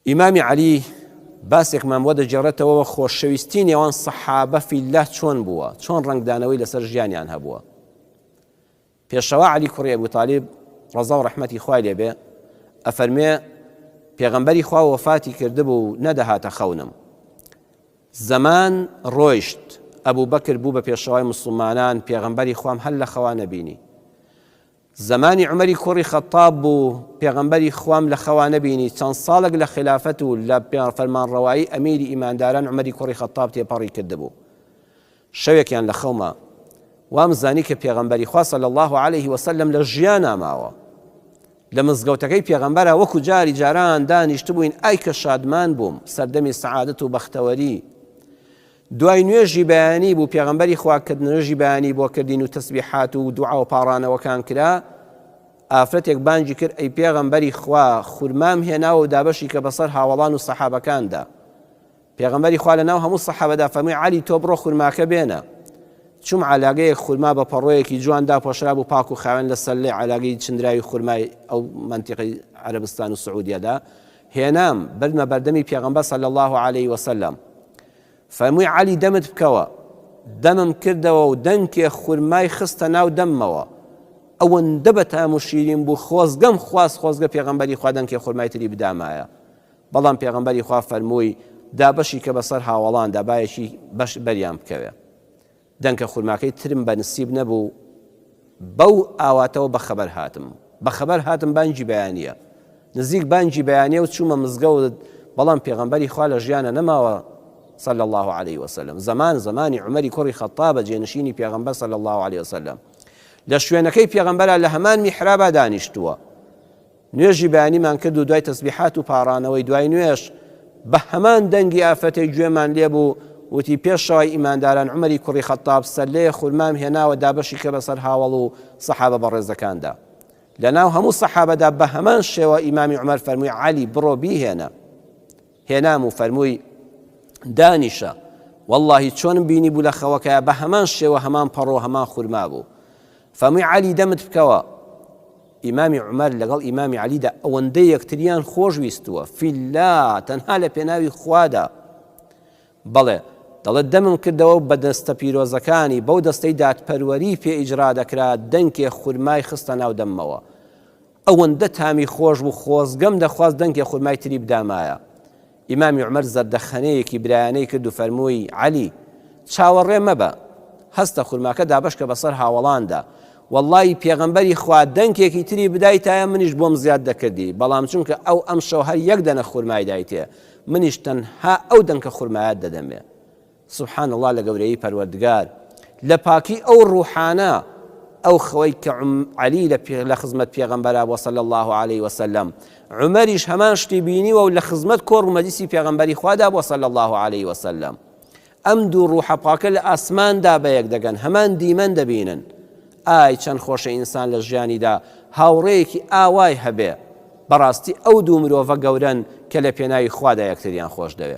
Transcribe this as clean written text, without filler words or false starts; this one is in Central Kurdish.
ئیمامی عەلی باسێکمان بۆ دەگێڕێتەوە خۆشەویستی نێوان سەحابە فی اللە چۆن بووە، چۆن ڕەنگدانەوەی لەسەر ژیانیان هەبووە. پێشەوا عەلی کوڕی ئەبو تالیب ڕەزا و ڕەحمەتی خوای لێ بێ ئەفەرموێ، پێغەمبەری خوا وەفاتی کردبوو و نەدەهاتە خەونم. زەمان ڕۆیشت، ئەبوبەکر بوو بە پێشەوای موسڵمانان، پێغەمبەری خوام هەر لە خەوا نەبینی. زەمانی عومەری کوڕی خەتاب بوو، پێغەمبەری خوام لە خەوا نەبینی، چەند ساڵێک لە خیلافەت و لە فەرمانڕەوایی ئەمیری ئیمانداران عومەری کوڕی خەتاب تێپەڕی کردبوو. شەوێکیان لە خەوما وام زانی کە پێغەمبەری خوا صلی اللە علیه وسلم لە ژیانا ماوە. لە مزگەوتەکەی پێغەمبەرا وەکو جاری جاران دانیشتبووین، ئای کە شادمان بووم، سەردەمی سەعادەت و بەختەوەری. دوای نوێژی بەیانی بوو پێغەمبەری خوا کە نوێژی بەیانی بۆ کردین و تەسبیحات و دوعا و پاڕانەوەکان کرا ئافرەتێک بانگی کرد ئەی پێغەمبەری خوا خورمام هێناوە و دابەشی کە بەسەر هاوەڵان و سەحابەکاندا پێغەمبەری خوا لەناو هەموو سەحابەدا فەرمووی عەلی تۆ بڕۆ خورماکە بێنە چوم عەلاگەیەک خورما بە پەڕۆیەکی جوان داپۆشرابوو پاک و خاوێن لە سەللەی عەلاگەی چندراوی خورمای ئەو مەنتیقەی عەرەبستان و سعودیەدا هێنام بردمە بەردەمی پێغەمبەر صلی اللە علیه وسلم فەرمووی عەلی دەمت بکەوە دەمم کردەوە و دەنکێ خورمای خستە ناو دەممەوە ئەوەندە بە تام و شیرین بوو خۆزگەم خواست خۆزگە پێغەمبەری خوا دەنکێ خورمای تری بدامایە بەڵام پێغەمبەری خوا فەرمووی دابەشی کە بەسەر هاوەڵاندا بایەکی بەش بەریان بکەوێ دەنکە خورماکەی ترم بە نسیب نەبوو، بەو ئاواتەوە بە خەبەر هاتم. بە خەبەر هاتم بانگی بەیانییە. نزیک بانگی بەیانییە و چوومە مزگەوت، بەڵام پێغەمبەری خوا لە ژیانە نەماوە صلی اللە علیە وسلم. زەمان زەمانی عومەری کوڕی خەتابە جێنشینی پێغەمبەر صلی اللە علیە وسلم. لە شوێنەکەی پێغەمبەرا لە هەمان میحرابا دانیشتووە. نوێژی بەیانیمان کرد و دوای تەسبیحات و پاڕانەوەی دوای نوێژ، بە هەمان دەنگی ئافرەتێک گوێمان لێ بوو، وتی، پێشەوای ئیمانداران عومەری کوڕی خەتاب سەللەیە خورمام هێناوە دابەشی کە بەسەر هاوەڵ و سەحابە بەڕێزەکاندا. لەناو هەموو سەحابەدا بە هەمان شێوە ئیمامی عومەر فەرمووی عەلی بڕۆ بیهێنە. هێنام و فەرمووی، دانیشە. وەڵڵاهی چۆنم بینیبوو لە خەوەکەیا بە هەمان شێوە هەمان پەڕۆ هەمان خورما بوو. فەرمووی، عەلی دەمت بکەوە. ئیمامی عومەر لەگەڵ ئیمامی عەلیدا ئەوەندە یەکتریان خۆش ویستووە، فی اللە، تەنها لە پێناوی خوادا. بەڵێ، دەڵێت دەمم کردەوە و بە دەستە پیرۆزەکانی، بەو دەستەی دادپەروەری پێ ئیجرا دەکرا، دەنکێ خورمای خستە ناو دەممەوە. ئەوەندە تامی خۆش بوو خۆزگەم دەخواست دەنکێ خورمای تری بدامایە. ئیمامی عومەر زەردەخەنەیەکی برایانەی کرد و فەرمووی، عەلی! چاوەڕێ مەبە، هەستە خورماکە دابەشکە بەسەر هاوەڵاندا. وەڵڵاهی پێغەمبەری خوا دەنکێکی تری بدایتایە منیش بۆم زیاد دەکردی، بەڵام چونکە ئەو ئەمشەو هەر یەک دەنە خورمای دایتێ، منیش تەنها ئەو دەنکە خورمایەت دەدەمێ. سبحان اللە لە گەورەیی پەروەردگار لە پاکی ئەو ڕوحانە ئەو خەوەی کە عەلی لە خزمەت پێغەمبەرا بووە صلی اللە علیه وسلم عومەریش هەمان شتی بینیوە و لە خزمەت کۆڕ و مەجلیسی پێغەمبەری خوادا بووە صلی اللە علیه وسلم ئەم دوو ڕوحە پاکە لە ئاسماندا بەیەک دەگەن هەمان دیمەن دەبینن ئای چەند خۆشە ئینسان لە ژیانیدا هاوڕێیەکی ئاوای هەبێ بەڕاستی ئەو دوو مرۆڤە گەورەن کە لە پێناوی خوادا یەکتریان خۆش دەوێ.